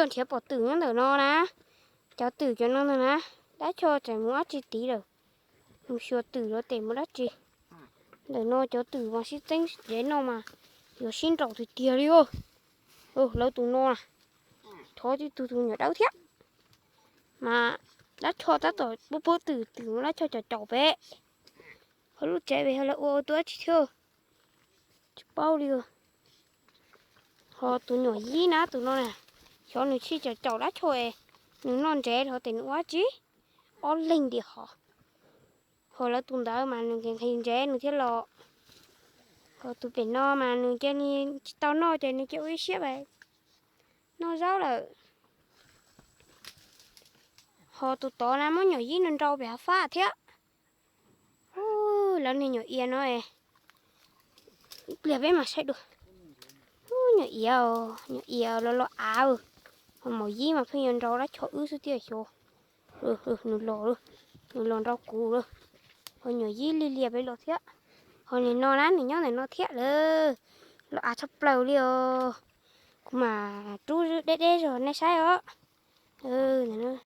Nrhiav pom twm nyob ntawm no na. Cov twm cov no ntag na. Dab Choj tseem mus dab tsi tid lawm? Mus xyuas twm los tes mus dab tsi? Ntawm no cov twm mas sib txeeb dev no mas yuav sib nraus tiag tiag li os. Lawv tus no na, thov tib tug tus nyuam dawb thiab. Mas Dab Choj tab tom pub pub twm, twm mus Dab Choj caum caum pem. Ho lub tsev pem ho lawv ua ua tus dab tsi thiab, tsis paub li. Ho tus nyuam yib na, tus no na, xyov nws sib caum caum Dab Choj es nws noj ntsev los tes nws ua dab tsi, ob leeg ntiag hos. Ho lawv tus ntawd mas nws nqhis nqhis ntsev nws thiaj los. Ho tus pem no mas nws cia li tsis tau noj ces nws cia ua ib siab noj zaub lawm. Ho tus tod na muab nyuam yib nrau nrau pem hav fab thiab. Lawv niag nyuam iav no, ib pliag peb mam saib dua. Nyuam iav, nyuam iav los los av, ho maum yib mas pheej yuav nrau Dab Choj wb xwb tiag xyov. Nws los, nws los nrau kuv lawm. Ho nyuam yib lig lias pem los thiab. Ho nim no na nws nyob ntawm no thiab lawm. Los av tshaj plaws li os. Kuv mam rub deb deb zog nej saib os.